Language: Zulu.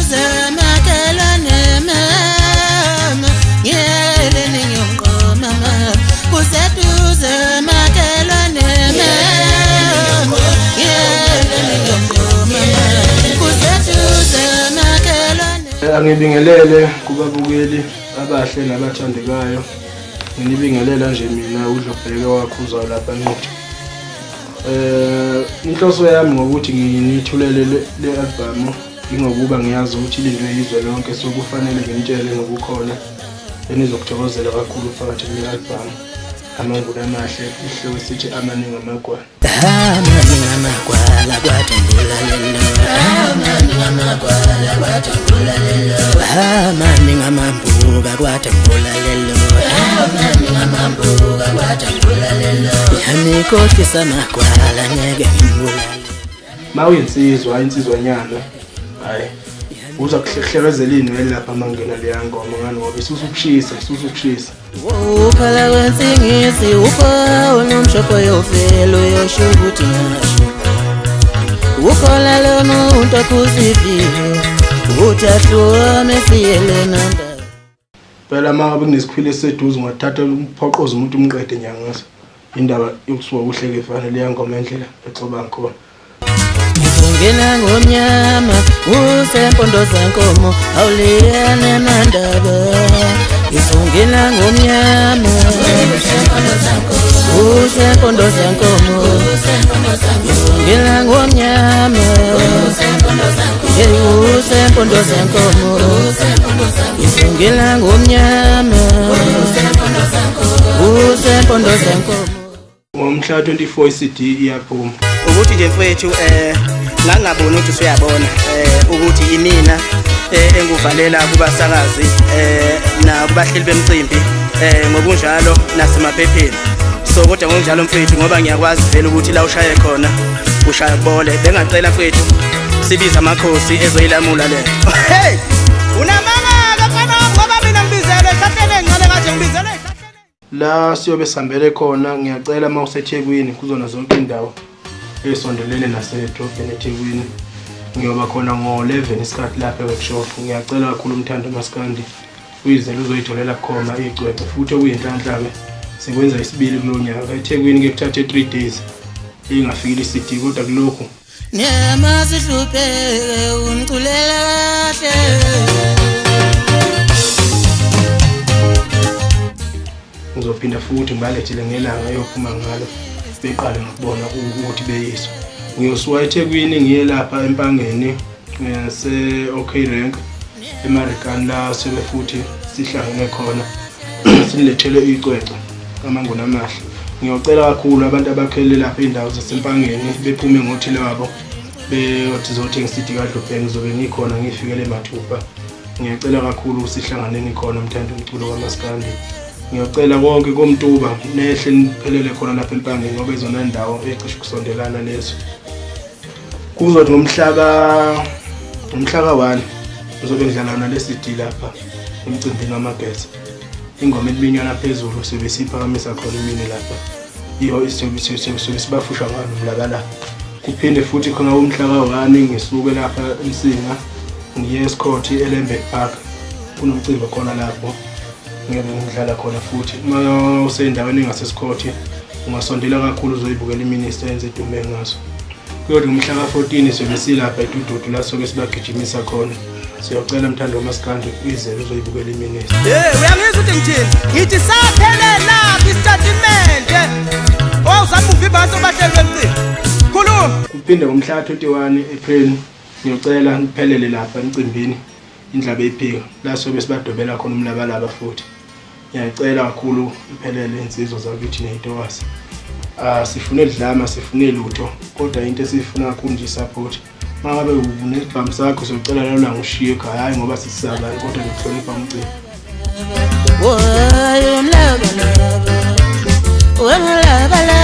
Kuseduze makhelwane mama, ngiyeleni ngiyonqoma mama. Kuseduze makhelwane mama, ngiyeleni ngiyonqoma mama. Kuseduze makhelwane. Angibingelele kubabukeli abahle nabathandekayo. Nginibingelela nje mina uDlubheke wakhuza lapha ngithi. Inhloso yami ngokuthi nginithulele le album ingokuba ngiyazi ukuthi ilindwe izwe lonke, so kufanele nginitshele ngokukhona enizokuthokozela kakhulu phakathi kule album. Amanguna amahle, isihloko sithi amaningi amagwala. Amaningi amagwala kwathembula lelo, amaningi amagwala kwathembula lelo, amaningi amambuka kwathembula lelo, amaningi amambuka kwathembula lelo. Yanikhohlisa amagwala ngeke ngibulale. Mawuyinsizwa, insizwanyana, hayi uza kuhlekezela inwele lapha mangena leya ngoma ngani ngoba isusa ukushisa, isusa ukushisa. Ukhala kwensingisi ukhona umshopho yovelo yosho ukuthi ngasho. Ukhola lo muntu akuzivile uthi ahlome siyele nanda. Phela uma ngabe kunesikhwili esiseduze ungathatha umphoqoze umuntu umqede nyangaso. Indaba yokusuka kuhleke efana leya ngoma endlela exoba ngikhona. Ngizongena ngomnyama usempondo zankomo awuliyane nandaba. Ngizongena ngomnyama usempondo zankomo, ngizongena ngomnyama usempondo zankomo, ngizongena ngomnyama usempondo zankomo. Ngomhla 24 iCD iyaphuma. Ukuthi nje mfethu ngangaboni ukuthi usuyabona ukuthi imina enguvalela kubasakazi nakubahleli bemcimbi ngokunjalo nasemaphepheni. So kodwa ngokunjalo mfethu ngoba ngiyakwazi vele ukuthi la ushaye khona ushaya kubole. Bengacela mfethu sibize amakhosi ezoyilamula le. Hey, unamanga mfana ngoba mina ngibizelwe ehlahleni encane kanje, ngibizelwe ehlahleni. La siyobe sihambele khona, ngiyacela uma useThekwini kuzona zonke indawo esondelene nasedrobheni eThekwini. Ngiyoba khona ngo-11 isikhathi lapha e-workshop. Ngiyacela kakhulu umthando maskandi uyizele uzoyitholela khona icwecwe, futhi okuyinhlanhla-ke sikwenza isibili kulo nyaka. eThekwini ke kuthathe 3 days ingafikile i-CD, kodwa kulokhu nema sihlupheke umculela kahle. Ngizophinda futhi ngibalethele ngelanga eyophuma ngalo beqale ngokubona ukuthi beyiswa. Ngiyosuka eThekwini ngiye lapha eMpangeni se-OK Rank eMarikana, la sobe futhi sihlangene khona sinilethele icwecwe amanguna amahle. Ngiyocela kakhulu abantu abakhele lapha indawo zaseMpangeni bephume ngothile wabo beyothi zothenga iCD kaDlubheke, ngizobe ngikhona ngifikele mathupha. Ngiyacela kakhulu sihlanganeni khona mthando umculo kaMaskandi. Ngiyocela konke komtuba nehle niphelele khona lapha eMpangeni ngoba izona ndawo ecishe ukusondelana lezo. Kuzothi ngomhla ka-1 ngizobe ngidlala nale CD lapha emcimbini wamageza. Ingoma eliminyana phezulu sibe siphakamisa khona imini lapha. Iyo isobe sibafusha ngalo umlabalaba. Kuphinde futhi khona umhla ka-1 ngisuke lapha eMsinga ngiye eScott eLembe Park. Kunomcimbi khona lapho ngeke ngidlala khona futhi. Uma usendaweni engaseScott ungasondela kakhulu uzoyibukela iminister enze idume ngaso. Kuyothi ngomhla ka-14 siyobe silapha eDududu la soke sibagijimisa khona. Siyocela mthando wamaskandi uyizele uzoyibukela iminister. Hey, uyangizwa ukuthi ngithini? Ngithi saphelela isitatimende. Owuzama uvibantu abahleli bemcimbi. Khuluma. Kuphinde ngomhla ka-21 April ngiyocela niphelele lapha emcimbini indlaba eyiphika la sobe sibadobela khona umlabalaba futhi. Ngiyacela kakhulu iphelele insizwa zakithi ney'ntokazi. Sifune dlama, sifune lutho, kodwa into esiyifuna kakhulu nje support. Uma ngabe unesibhamu sakho siyocela lelo langa ushiye ekhaya, hhayi ngoba sisabani kodwa ngikuhlonipha umcimbi. Woy umlabalaba, umlabalaba.